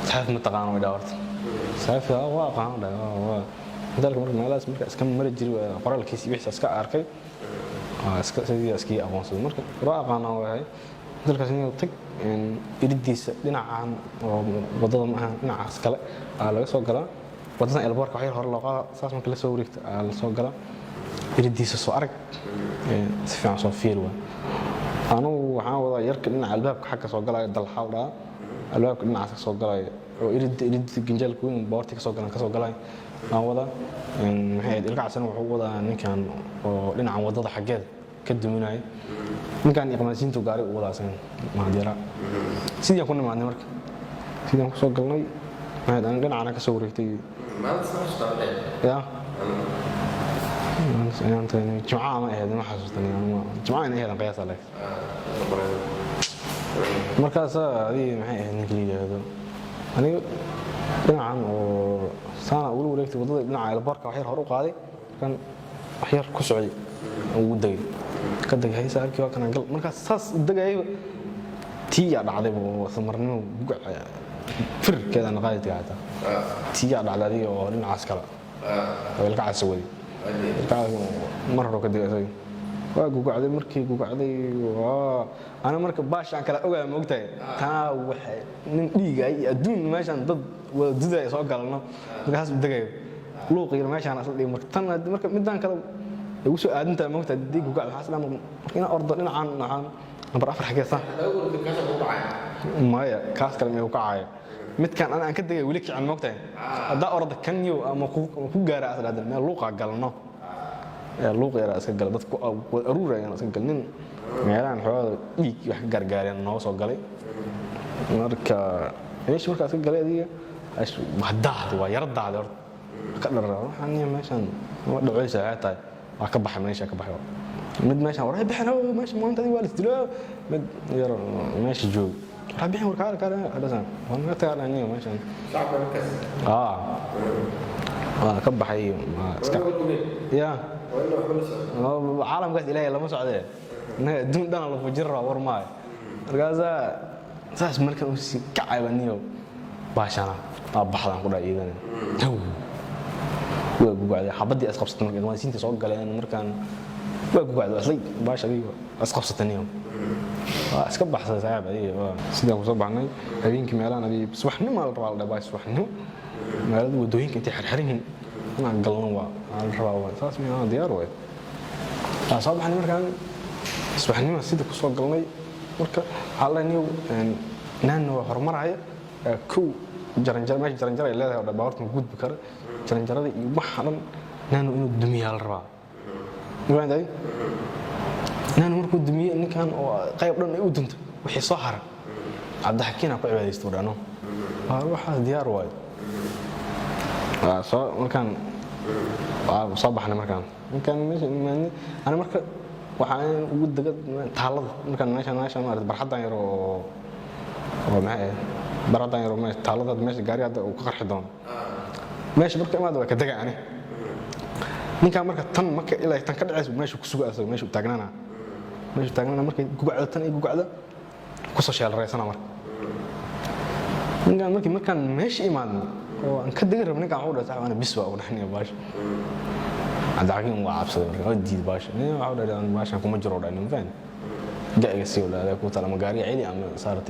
Saxafi ma taqaano way dhaa horta. Saxafi waa aqaan dhaa, waa hotelka marka meelahaas marka iska mari jiray, waa qoraalkiisa iyo wixiisa iska arkay, waa iska sidii iskii aqoonsaday. Marka waa aqaanaa waahay hotelkaas inuu tag iridiisa dhinacan oo wadada ma aha, dhinacaas kale aa laga soo galaa. Wadadan elboorka wax yar hore loo qaada, saas marka la soo wareegta aa la soo galaa. Iridiisa soo arag, si fiican soo fiir waay. Anugu waxaan wadaa yarka dhinaca albaabka xagga soo galaya, dalxaal dhaa, albaabka dhinacaas ka soo galaya oo irid ganjaalka weyn boorti ka soo galan ka soo galaya aan wadaa. Maxay ahayd, Ilka Casana wuxuu wadaa ninkan oo dhinacan wadada xaggeeda ka duminaya, ninkan iqmaansiintu gaari u wadaa asagan mahadyara. Sidii aan ku nimaadnay, marka sidii aan kusoo galnay, maxay ahayd, aniga dhinacana ka soo wareegtay. Maalintaas ma xasuustaa waxay? Ya, Jimcaha ma ahayd, ma xasuustan, Jimcaha inay ahayd aan qiyaasa laakiin. Markaas adii maxay ahayd, ninka la yidhaahdo, aniga dhinacan oo saana ugula wareegtay waddada dhinaca elboorka, wax yar hore u qaaday, markaan wax yar ku socday ugu degay, ka degay haysa arkii waa kanaan gal. Markaas saas u degayayba tiyaa dhacday oo samarnimo firkeeda naqaadi tagay xataa tiyaa dhacday adiga oo dhinacaas kale oo Ilka Casa waday. Ilka mar hore ka degay isaga waa gugacday. Markii gugacday waa ana marka baashaan kala ogaa, ma ogtahay, taa waxay nin dhiigay iyo adduun meeshaan dad wada dudaya soo galno. Markaas u degayo luuq yar meeshaan isla dhigay. Marka tan marka midaan kale igu soo aadintaa, ma ogtahay, haddii gugacda waxaa isla marka inaan ordo dhinacaan waxaan nambar 4 xageesa. Maya, kaas kale miyuu kacaya? Midkaan ana aan ka degay weli kicin, ma ogtahay, haddaa orda kan yow ama ku gaara as dhahdan meel luuqa galno ee luuq yaraa iska gala, dadku wada aruurayaan iska gal, nin meelahan xoogada dhiig wax ka gargaareen nooga soo galay. Marka meesha markaa iska galay adiga waa daahday, waa yara daahday horta ka dharara. Waxaan niya meeshan ma dhacaysa, waxay tahay waa ka baxay meesha, ka baxay mid meeshan war bixin oo meesha maanta adiga waa la isdilo, mid yar meesha joog war bixin, war kaale kaale hadhasan waa naga tagaa niyo meeshan. Shacabka markaas? Aa, waa ka baxay, waa iska ya. Waa in waxba la socdo. Caalamkaas Ilaahay lama socdee, innaga adduun dhana la fujin rabaa war maayo. Markaasaa saas markan u sii kacayba niyo baashana waa baxdaan ku dhaa iidana haw waa gugacday xabaddii isqabsatay. Marka iqmaansiinta soo galeen markaan waa gugacday, waa islay baasha adiga isqabsatay niyo, waa iska baxsay saaxiib adiga. Waa sidaan kusoo baxnay habeenkii meelahan adiga subaxnimo la rabaa, la dhahay baash subaxnimo magaalada wadooyinka intay xirxiran yihiin inaan galno waa la rabaa, waa saas miyaa diyaar waay. Waa soo baxnay markaan subaxnimo sida kusoo galnay. Marka waxaa la niyow naanna waa horumaraya kow jaranjaro, meesha jaranjaro ay leedahay oo baabuurta ma gudbi kara jaranjarada iyo waxa dhan. Naanu inuu dumiyaa la rabaa. Mafahantahay? Naanu markuu dumiye ninkan oo qayb dhan ay u dunto, wixii soo hara Cabdixakiin ku cibaadaysto dhano, waa waxaas diyaar waayo. Waa soo markaan waa soo baxnay markaan meesha imaadnay. Ana marka waxaan ugu dega taalada markaan meesha maarata barxaddan yar oo maxay ahayd, barxaddan yar oo meesha taalada meesha gaari hadda uu ka qarxi doono meesha marka imaada waa ka dega ani. Ninkaan marka tan marka ilaa tan ka dhacaysa meesha ku suga asaga, meesha taagnana markay gugacdo tan ay gugacdo kusoo sheelaraysana. Marka ninkaan markii markaan meesha imaadno oo aan ka degi rabo, ninkaan wuxuu dhahay: "Saaxib, ana bis waa ugu dhaxnaya baasha." Cabdixakiin waa cabsaday, marka waa diiday baasha. Nin waxa u dhahay: "Baashan kuma jiro," dhahay. Nin faham ga'iga sii dhahay ku tala ama gaariga celi ama saartay.